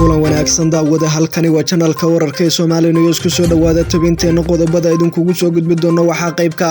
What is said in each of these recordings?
Kulan wanaagsan daawada, halkani waa janalka wararka ee Soomaali News. Ku soo dhawaada tabinteena qodobada idinkugu soo gudbi doono. Waxaa qaybka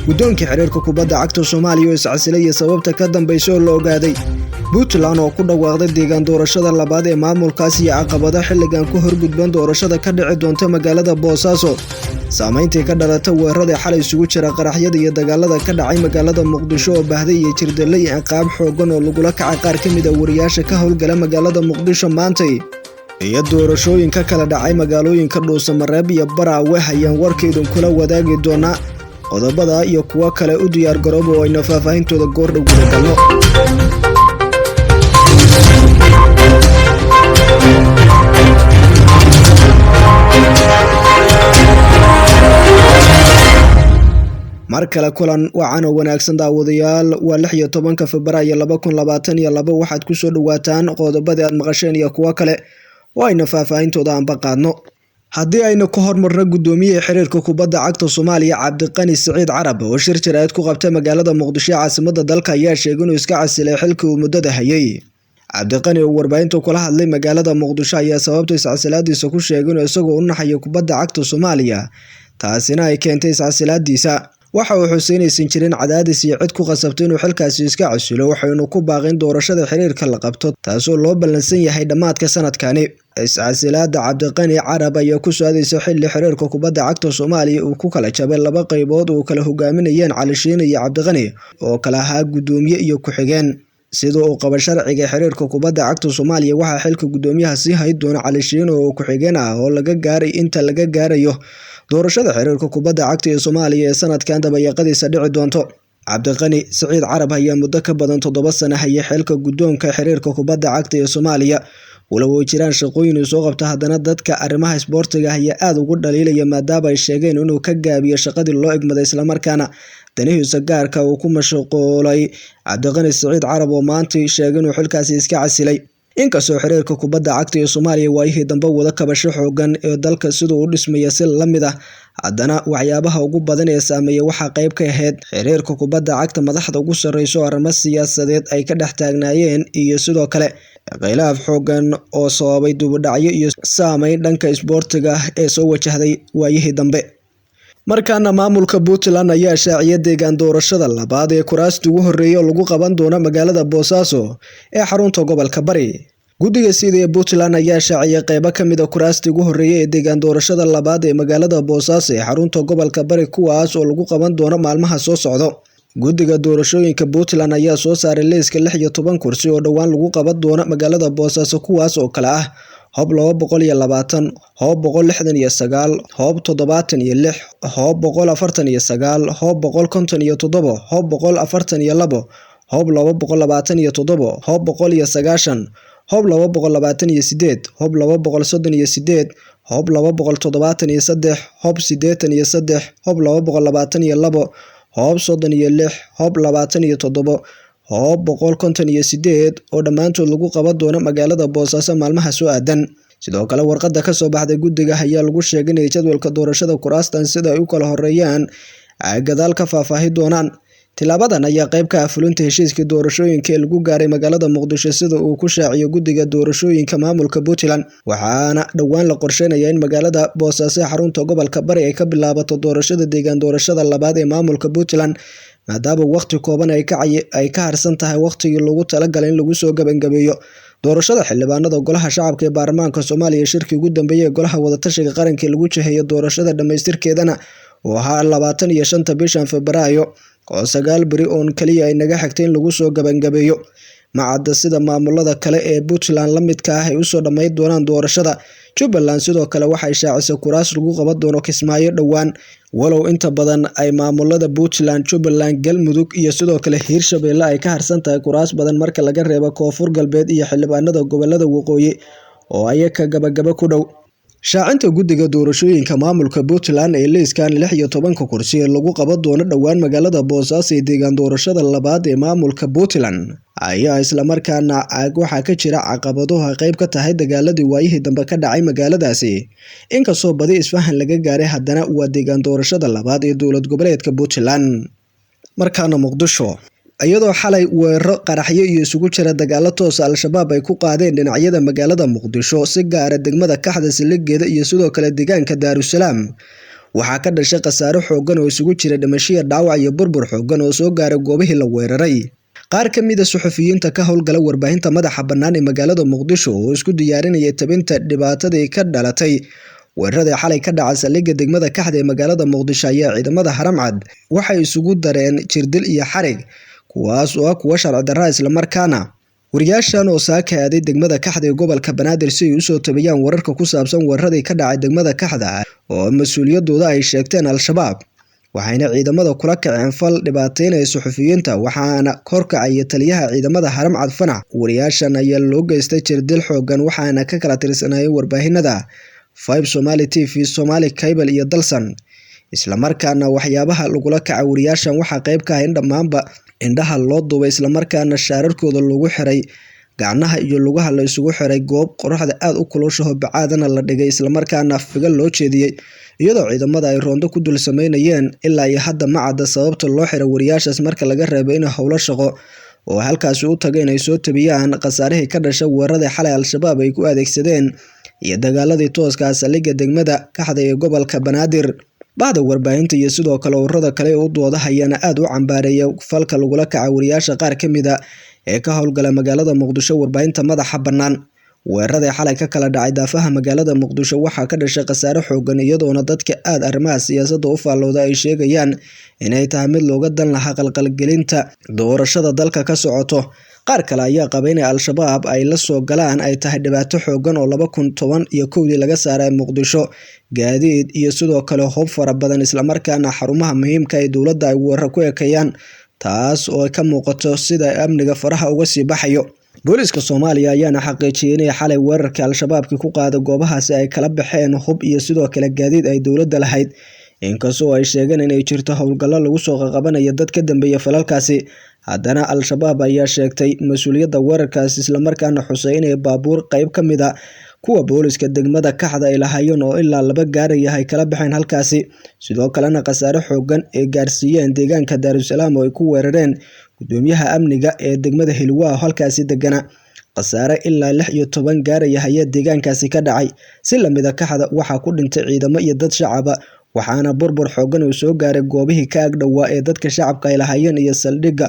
guddoonka xiriirka kubadda cagta Soomaaliya oo iscasilaya, sababta ka dambaysa oo la ogaaday, Puntland oo ku dhawaaqday deegaan doorashada labaad ee maamulkaas iyo caqabado xilligan ku horgudban doorashada ka dhici doonta magaalada Boosaaso, saameyntii ka dhalata weerarada xalay isugu jira qaraxyada iyo dagaalada ka dhacay magaalada Muqdisho oo baahday iyo jirdile iyo ciqaab xoogan oo lagula kacay qaar ka mid a wariyaasha ka howlgala magaalada Muqdisho maantay, iyo doorashooyin ka kala dhacay magaalooyinka Dhuusamareeb iyo Baraawe ayaan warka idinkula wadaagi doonaa. Qodobada iyo kuwo kale u diyaar garooba oo ayna faahfaahintooda goordhow gudagalno. Mar kale kulan wacan oo wanaagsan daawadayaal, waa 16-ka Febraayo 2022. Waxaad kusoo dhawaataan qodobadii aad maqasheen iyo kuwo kale oo ayna faahfaahintooda aanba qaadno. Haddii aynu ka hormarno, guddoomiyaha xiriirka kubadda cagta Soomaaliya Cabdiqani Siciid Carab oo shir jaraa'id ku qabtay magaalada Muqdisho ee caasimada dalka ayaa sheegay inuu iska casilay xilkii uu muddada hayay. Cabdiqani oo warbaahinta kula hadlay magaalada Muqdisho ayaa sababta iscasilaadiisa ku sheegay inuu isagoo u naxayo kubadda cagta Soomaaliya, taasina ay keentay iscasilaadiisa. Waxa uu xusay inaysan jirin cadaadis iyo cid ku qasabtay inuu xilkaasi iska casilo, waxaynu ku baaqin doorashada xiriirka la qabto, taasoo loo ballansan yahay dhammaadka sanadkani. Iscasilaada Cabdiqani Carab ayaa ku soo-aadaysa xilli xiriirka kubadda cagta Soomaaliya uu ku kala jabay laba qaybood oo kala hogaaminayeen Cali Shiine iyo Cabdiqani oo kala ahaa guddoomiye iyo ku-xigeen. Sida uu qabo sharciga xiriirka kubadda cagta Soomaaliya, waxaa xilka guddoomiyaha sii hayn doona Cali Shiine oo ku-xigeen ah oo laga gaaray inta laga gaarayo doorashada xiriirka kubadda cagta ee Soomaaliya ee sanadkan dabayaqadiisa dhici doonto. Cabdiqani Siciid Carab ayaa muddo ka badan 7 sano hayay xilka guddoonka xiriirka kubadda cagta ee Soomaaliya. Walow ay jiraan shaqooyin uu soo qabto, haddana dadka arrimaha isboortiga ayaa aad ugu dhaliilaya, maadaama ay sheegeen inuu ka gaabiyo shaqadii loo egmaday islamarkaana danihiisa gaarka uu ku mashquulay. Cabdiqani Siciid Carab oo maanta sheegay inuu xilkaasi iska casilay. Inkastoo xiriirka kubadda cagta ee Soomaaliya waayihii dambe wada kabasho xoogan ee dalka siduu u dhismaya si la mid ah, haddana waxyaabaha ugu badan ee saameeya waxaa qayb ka ahayd xiriirka kubadda cagta madaxda ugu sarreysa oo arrimo siyaasadeed ay ka dhex taagnaayeen, iyo sidoo kale khilaaf xoogan oo sababay dibudhacyo iyo saameyn dhanka isboortiga ee soo wajahday waayihii dambe. Markaana maamulka Puntland ayaa shaaciyay deegaan doorashada labaad ee kuraasta ugu horreeyay oo lagu qaban doono magaalada Boosaaso ee xarunta gobolka Bari. Guddiga sida ee Puntland ayaa shaaciyay qeybo ka mid a kuraasta ugu horreeyay ee deegaan doorashada labaad ee magaalada Boosaaso ee xarunta gobolka Bari, kuwaas oo lagu qaban doono maalmaha soo socda. Guddiga doorashooyinka Puntland ayaa soo saaray liiska 16 kursi oo dhowaan lagu qaban doono magaalada Boosaaso, kuwaas oo kale ah Hoob 220, Hoob 169, Hoob 76, Hoob 149, Hoob 157, Hoob 142, Hoob 227, Hoob 190, Hoob 228, Hoob 238, Hoob 273, Hoob 83, Hoob 222, Hoob 36, Hoob 27, Hoob 158 oo dhammaantood lagu qaban doono magaalada Boosaaso maalmaha soo aadan. Sidoo kale warqadda ka soo baxday guddiga ayaa lagu sheegay inay jadwalka doorashada kuraastan sida ay u kala horeeyaan ay gadaal ka faahfaahi doonaan. Tilaabadan ayaa qayb ka ah fulinta heshiiskii doorashooyinka ee lagu gaaray magaalada Muqdisho, sida uu ku shaaciyo guddiga doorashooyinka maamulka Puntland, waxaana dhowaan la qorsheynayaa in magaalada Boosaaso ee xarunta gobolka Bari ay ka bilaabato doorashada deegaan doorashada labaad ee maamulka Puntland, maadaama waqti kooban ay ka harsan tahay waqtigii loogu talagalay in lagu soo gabagabeeyo doorashada xildhibaanada golaha shacabka ee baarlamaanka Soomaaliya. Shirkii ugu dambeeyay ee golaha wadatashiga qaranka ee lagu jiheeyo doorashada dhamaystirkeedana oo ahaa 25-ta bishan Febraayo oo 9 beri oon kaliya ay naga xigtay in lagu soo gabagabeeyo. Macadda sida maamulada kale ee Puntland la midka ah ay usoo dhammayn doonaan doorashada. Jubbaland sidoo kale waxay shaacisay kuraas lagu qaban doono Kismaayo dhowaan, walow inta badan ay maamulada Puntland, Jubbaland, Galmudug iyo sidoo kale Hiirshabelle ay ka harsan tahay kuraas badan marka laga reebo Koonfur Galbeed iyo xildhibaanada gobolada Waqooyi oo ayaga gabagaba ku dhow. Shaacinta guddiga doorashooyinka maamulka Puntland ee liiskan 16-ka kursi ee lagu qaban doono dhowaan magaalada Boosaaso ee deegaan doorashada labaad ee maamulka Puntland ayaa islamarkaana waxaa ka jira caqabado ay qayb ka tahay dagaaladii waayihii dambe ka dhacay magaaladaasi. Inkastoo badi isfahan laga gaaray, haddana waa deegaan doorashada labaad ee dowlad goboleedka Puntland. Markaana Muqdisho. Iyadoo xalay weeraro, qaraxyo iyo isugu jira dagaalo toos ah Al-Shabaab ay ku qaadeen dhinacyada magaalada Muqdisho, si gaar ah degmada Kaxda Siligeeda iyo sidoo kale deegaanka Daarusalaam, waxaa ka dhashay khasaare xooggan oo isugu jira dhimasho iyo dhaawac iyo burbur xooggan oo soo gaaray goobihii la weeraray. Qaar ka mid ah suxufiyiinta ka howlgala warbaahinta madaxa bannaan ee magaalada Muqdisho oo isku diyaarinaya tabinta dhibaatadii ka dhalatay weeraradii xalay ka dhacay saldhigga degmada Kaxda ee magaalada Muqdisho ayaa ciidamada Haramcad waxay isugu dareen jirdil iyo xarig, kuwaas oo ah kuwo sharci darro ah islamarkaana wariyaashan oo saaka aaday degmada Kaxda ee gobolka Banaadir si ay usoo tabiyaan wararka ku saabsan weeraradii ka dhacay degmada Kaxda oo mas-uuliyadooda ay sheegteen Al-Shabaab, waxayna ciidamada kula kaceen fal dhibaateynaya suxufiyiinta, waxaana horkacaya taliyaha ciidamada Haramcad Fanax. Wariyaashan ayaa loo geystay jirdil xooggan, waxaana ka kala tirsanayay warbaahinada 5 Somali TV, Somali Cable iyo Dalsan. Islamarkaana waxyaabaha lagula kacay wariyaashan waxaa qayb ka ah in dhammaanba indhaha loo duubay, islamarkaana shaararkooda lagu xiray, gacnaha iyo lugaha la isugu xiray, goob qoraxda aad u kulushaho bacaadana la dhigay, islamarkaana figa loo jeediyey iyadoo ciidamada ay roondo ku dul sameynayeen. Ilaa iyo hadda ma cadda sababta loo xiray wariyaashaas marka laga reebo in howlo shaqo oo halkaasi u tageen ay soo tabiyaan khasaarihii ka dhashay weeraradii xalay Al-Shabaab ay ku adeegsadeen iyo dagaaladii tooska ah saldhigga degmada Kaxda ee gobolka Banaadir. Bahda warbaahinta iyo sidoo kale ururada kale ee u dooda ayaana aad u cambaareeya falka lagula kacay wariyaasha qaar ka mid ah ee ka howlgala magaalada Muqdisho warbaahinta madaxa bannaan. Weeraradii xalay ka kala dhacay daafaha magaalada Muqdisho waxaa ka dhashay khasaare xooggan, iyadoona dadka aad arrimaha siyaasadda u faallooda ay sheegayaan inay tahay mid looga dan lahaa qalqalgelinta doorashada dalka ka socoto. Qaar kale ayaa qaba in Al-Shabaab ay la soo galaan ay tahay dhibaato xooggan oo 2011 laga saaray Muqdisho, gaadiid iyo sidoo kale hub fara badan, islamarkaana xarumaha muhiimka ah ee dowladda ay weerar ku ekeeyaan, taas oo ka muuqato sida amniga faraha uga sii baxayo. Booliiska Soomaaliya ayaana xaqiijiyay inay xalay weerarkii Al-Shabaabkii ku qaaday goobahaasi ay kala baxeen hub iyo sidoo kale gaadiid ay dowladda lahayd, inkastoo ay sheegeen inay jirto howlgallo lagu soo qaqabanayo dad ka dambeeya falalkaasi. Haddana Al-Shabaab ayaa sheegtay mas-uuliyadda weerarkaasi, islamarkaana xusay inay baabuur qayb ka mid ah kuwa booliiska degmada Kaxda ay lahaayeen oo ilaa laba gaaraya ay kala baxeen halkaasi, sidoo kalena khasaare xooggan ay gaarsiiyeen deegaanka Daarusalaam oo ay ku weerareen gudoomiyaha amniga ee degmada Hilwaa oo halkaasi degana. Khasaare ilaa 16 gaaraya ayaa deegaankaasi ka dhacay. Si lamid ah Kaxda waxaa ku dhintay ciidamo iyo dad shacab ah, waxaana burbur xooggan uu soo gaaray goobihii ka ag dhowaa ee dadka shacabka ay lahaayeen iyo saldhigga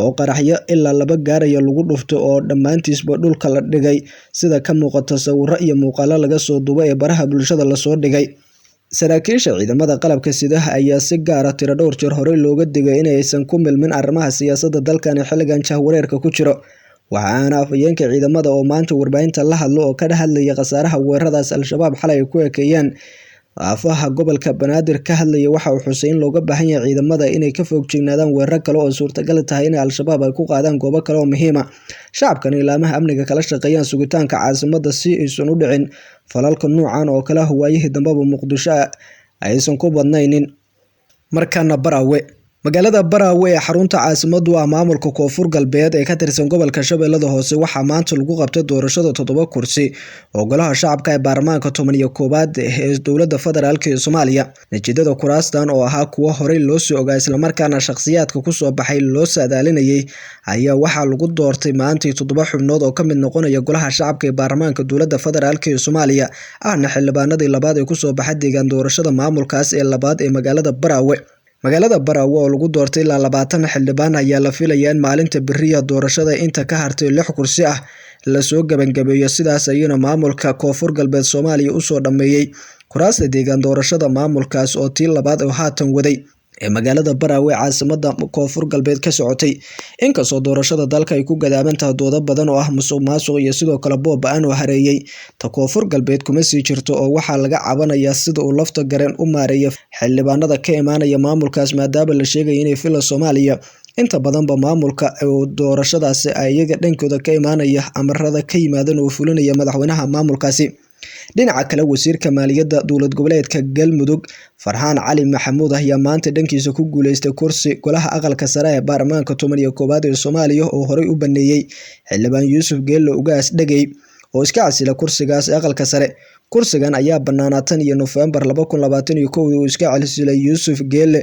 oo qaraxyo ilaa laba gaaraya lagu dhuftay oo dhammaantiisba dhulka la dhigay, sida ka muuqata sawirro iyo muuqaallo laga soo duubay ee baraha bulshada lasoo dhigay. Saraakiisha ciidamada qalabka sida ayaa si gaar ah tiro dhowr jeer horey looga digay in aysan ku milmin arrimaha siyaasadda dalkan ee xilligan jahwareerka ku jiro. Waxaana afhayeenka ciidamada oo maanta warbaahinta la hadlo oo ka hadlaya khasaaraha weeraradaas Al-Shabaab xalay ay ku ekeeyeen aafaha gobolka Banaadir ka hadlaya, waxa uu xusay in looga baahan yahay ciidamada inay ka fogjignaadaan weeraro kale oo suurtagal tahay in Al-Shabaab ay ku qaadaan goobo kale oo muhiim ah. Shacabkan ilaamaha amniga kala shaqeeyaan sugitaanka caasimadda si aysan u dhicin falalka noocan oo kale ah waayihii dambeba Muqdisho aysan ku badnaynin. Markaana Baraawe, magaalada Baraawe ee xarunta caasimaddu ah maamulka Koonfur Galbeed ee ka tirsan gobolka Shabeellada Hoose, waxaa maanta lagu qabtay doorashada 7 kursi oo golaha shacabka ee baarlamaanka 11aad ee dowladda federaalk ee Soomaaliya. Natiijada kuraastan oo ahaa kuwo horey loo soo ogaa islamarkaana shakhsiyaadka ku soo baxay loo saadaalinayay ayaa waxaa lagu doortay maantii 7 xubnood oo ka mid noqonaya golaha shacabka ee baarlamaanka dowladda federaalk ee Soomaaliya, ahna xildhibaanadii labaad ee kusoo baxay deegaan doorashada maamulkaas ee labaad ee magaalada Baraawe. Magaalada Baraawe oo lagu doortay ilaa 20 xildhibaan ayaa la filayaa in maalinta beriya doorashada inta ka hartay 6 kursi ah lasoo gabagabeeyo. Sidaas ayuuna maamulka Koonfur Galbeed Soomaaliya usoo dhameeyey kuraasta deegaan doorashada maamulkaas oo tii labaad oo haatan waday ee magaalada Baraawe caasimada Koonfur Galbeed ka socotay. Inkastoo doorashada dalka ay ku gadaaban tahay doodo badan oo ah musuq maasuq iyo sidoo kale boob ba'an oo hareeyay, ta Koonfur Galbeed kuma sii jirto oo waxaa laga cabanayaa sida uu lafta gareen u maareeyo xildhibaanada ka imaanaya maamulkaas, maadaama la sheegaya inay fila Soomaaliya inta badanba maamulka oo doorashadaasi ay iyaga dhankooda ka imaanaya amarada ka yimaadan oo fulinaya madaxweynaha maamulkaasi. Dhinaca kale, wasiirka maaliyadda dowlad goboleedka Galmudug Farxaan Cali Maxamuud ayaa maanta dhankiisa ku guuleystay kursi golaha aqalka sare ee baarlamaanka 11aad ee Soomaaliya oo horey u baneeyay xildhibaan Yuusuf Geello Ugaas Dhagey oo iska casila kursigaas aqalka sare. Kursigan ayaa banaanaa tan iyo Noofembar 2021 uu iska casilay Yuusuf Geelle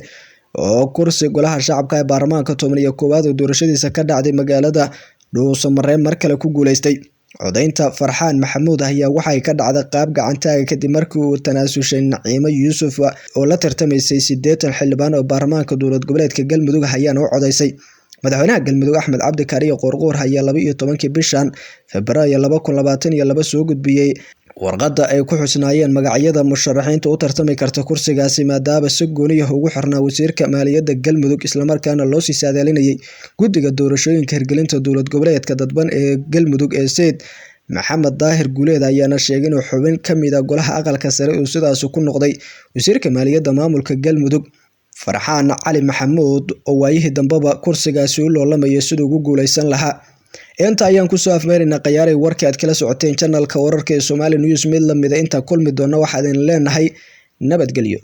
oo kursi golaha shacabka ee baarlamaanka 11aad oo doorashadiisa ka dhacday magaalada Dhuusamareeb mar kale ku guuleystay. Codeynta Farxaan Maxamuud ayaa waxay ka dhacday qaab gacantaaga kadib markii uu tanaasushay Naciimo Yuusuf oo la tartamaysay 80 xildhibaan oo baarlamaanka dowlad goboleedka Galmudug ayaana u codeysay. Madaxweynaha Galmudug Axmed Cabdi Kaariye Qoorqoor ayaa 12kii bishan Febraayo 2022 soo gudbiyey warqadda ay ku xusnaayeen magacyada musharaxiinta u tartami karta kursigaasi, maadaama si gooni ah ugu xirnaa wasiirka maaliyadda Galmudug, islamarkaana loo sii saadaalinayay guddiga doorashooyinka hirgelinta dowlad goboleedka dadban ee Galmudug ee Sayid Maxamed Daahir Guuleed ayaana sheegay inuu xubin ka mid ah golaha aqalka sare uu sidaas ku noqday wasiirka maaliyadda maamulka Galmudug. Farxaan Cali Maxamuud oo waayihii dambeba kursigaasi u loolamayay siduu ugu guuleysan lahaa. Inta ayaan kusoo afmeeraynaa khiyaaray warkii aad kala socoteen channelka wararka ee Somali News. Mid lamida intaa kulmi doona waxaa idin leenahay nabadgelyo.